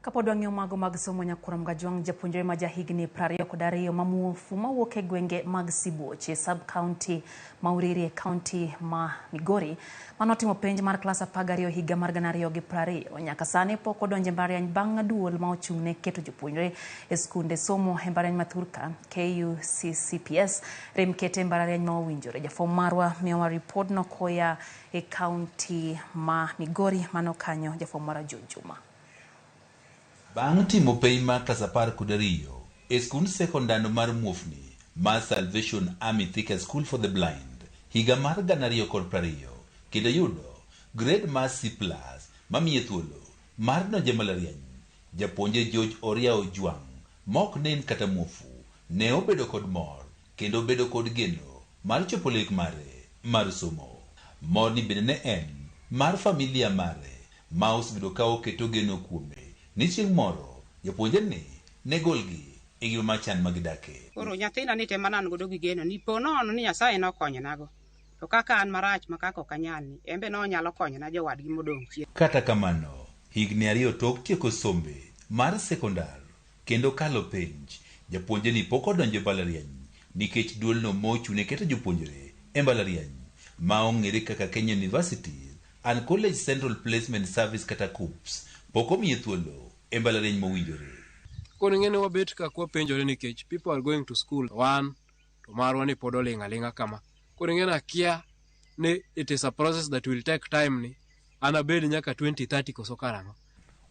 Kapod wang'iyo mago mag somo nyakwar Mgajwang' japuonjre ma jahigni 22 ma muofu mawuok e gwenge mag Sibuoche sub county ma Uriri e county ma Migori manotimo penj mar klas 12 higa mar 2020 nyaka sani pok odonjo e mbalariany bang' duol ma ochung' ne keto jopuonjre e skunde somo e mbalariany ma thurka KUCCPS rem kete e mbalariany ma owinjore. Jafwambo marwa miyowa ripodno koya e county ma Migori mano kanyo jafwambo marwa John Juma. Bang' timo penj mar klas 12 e skund sekondar mar muofni mar Salvation Army Thika School for the Blind higa mar 2020 kendo yudo grade mar C+ mamiye thuolo mar donjo e mbalariany, japuonjre George Oria Ojwang' ma ok nen kata muofu ne obedo kod mor kendo bedo kod geno mar chopo lek mare mar somo. Morni bende ne en mar familia mare ma osebedo ka oketo geno kuome ni chieng' moro japuonjre ni ne golgi e ngima mar chan ma gidake. Koro nyathina ni tema an godo gi geno ni po nono ni Nyasaye nokonyonago. To kaka an marach ma kaka ok anyal ni, en be nonyalo konyona jowadgi modong' chien. Kata kamano, higni 2 tok tieko sombe mar sekondar kendo kalo penj, japuonjre ni pok odonjo e mbalariany nikech duolno mochung' ne keto jopuonjre e mbalariany ma ong'ere kaka Kenya Universities and College Central Placement Service kata KUCCPS pok omiye thuolo e mbalariany mowinjore. Koro ing'e ni wabet ka kwapenjore nikech people are going to school wan to marwa ni pod oling' aling'a kama. Koro ing'e ni akia ni it is a process that will take time ni an abed nyaka 2030 koso karang'o.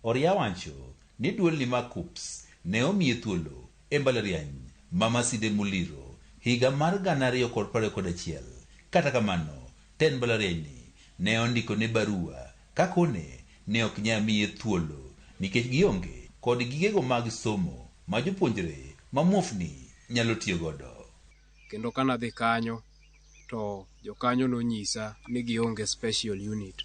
Oria wacho ni duolni mar KUCCPS ne omiye thuolo e mbalariany ma Masinde Muliro higa mar 2021. Kata kamano, tend mbalariany ni ne ondikone barua kakone ne ok nyal miye thuolo nikech gionge kod gigego mag somo ma jopuonjre ma muofni nyalo tiyo godo. Kendo kanadhi kanyo to jokanyo nonyisa ni gionge special unit.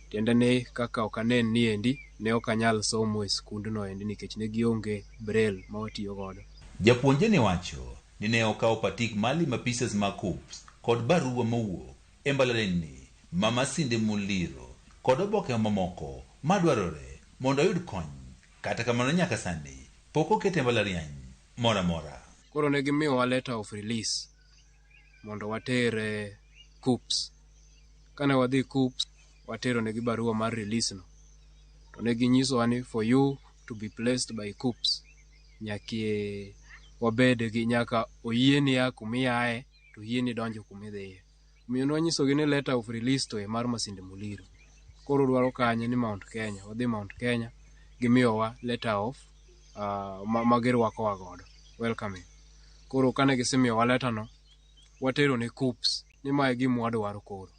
Tiende ni kaka ok anen ni endi ne ok anyal somo e skundno endi nikech ne gionge braille ma watiyo godo. Japuonjre ni wacho ni ne okawo patik mar limo apisas mag KUCCPS kod barua mowuok e mbalariany ni ma Masinde Muliro kod oboke mamoko madwarore mondo oyud kony. Kata kamano nyaka sani pok okete e mbalariany moro amora. Koro ne gimiyowa letter of release mondo water e KUCCPS. Kane wadhi KUCCPS, watero negi barua mar release no. To ne ginyisowa ni for you to be placed by KUCCPS, nyaka wabed gi nyaka oyieni a kumiaye to oyieni donjo kumidhiye. Omiyo nwanyisogi ni letter of release to e mar Masinde Muliro. Koro dwaro kanye ni Mount Kenya. Wadhi Mount Kenya, gimiyowa letter of ma girwakowa godo, welcoming. Koro kane gisemiyowa letter no, watero ne KUCCPS ni mae e gima wadwaro koro.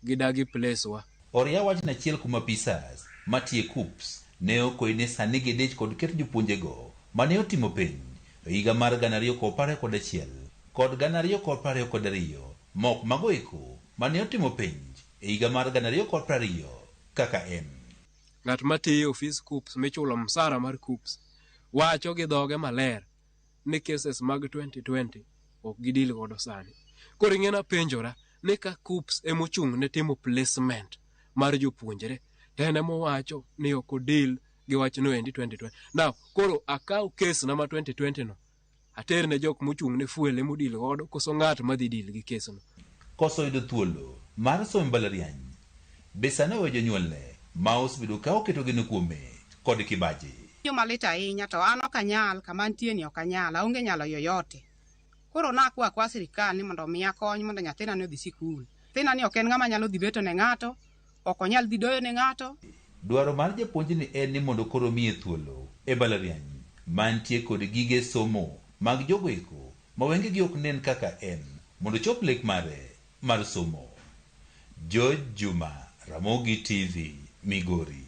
Gidagi place wa. Oria wacho ni achiel kuom apisas matiyo e KUCCPS ne okoni ni sani gidich kod keto jopuonjego mane otimo penj e higa mar 2021 kod 2022 mok mago eko mane otimo penj e higa mar 2020 kaka en. Ng'at matiyo e ofis KUCCPS michulo msara mar KUCCPS wacho gi dhoge maler ni cases mag 2020 ok gidil godo sani. Koro ing'e napenjora ni ka KUCCPS emochung' ne timo placement mar jopuonjre to en emowacho ni ok odil gi wachno endi 2020. Now, koro akaw case na ma 2020 no ater ne jok mochung' ne fuel emodil godo koso ng'at madhi deal gi case no. Koso yudo thuolo mar somo e mbalariany, be sani oweyo jonyuolne ma osebedo ka oketo geno kuome kod kibaji. Yo malit ahinya to an ok anyal, kama antie ni ok anyal, aonge nyalo yoyote. Koro nakwa akwa sirikal ni mondo omiya kony mondo nyathina ni odhi sikul. Nyathina ni ok en ng'ama nyalo dhi beto ne ng'ato, ok onyal dhi doyo ne ng'ato. Dwaro mar japuonjni en ni mondo koro miye thuolo e mbalariany mantie kod gige somo mag jogo eko ma wengegi ok nen kaka en mondo ochop lek mare mar somo. George Juma, Ramogi TV, Migori.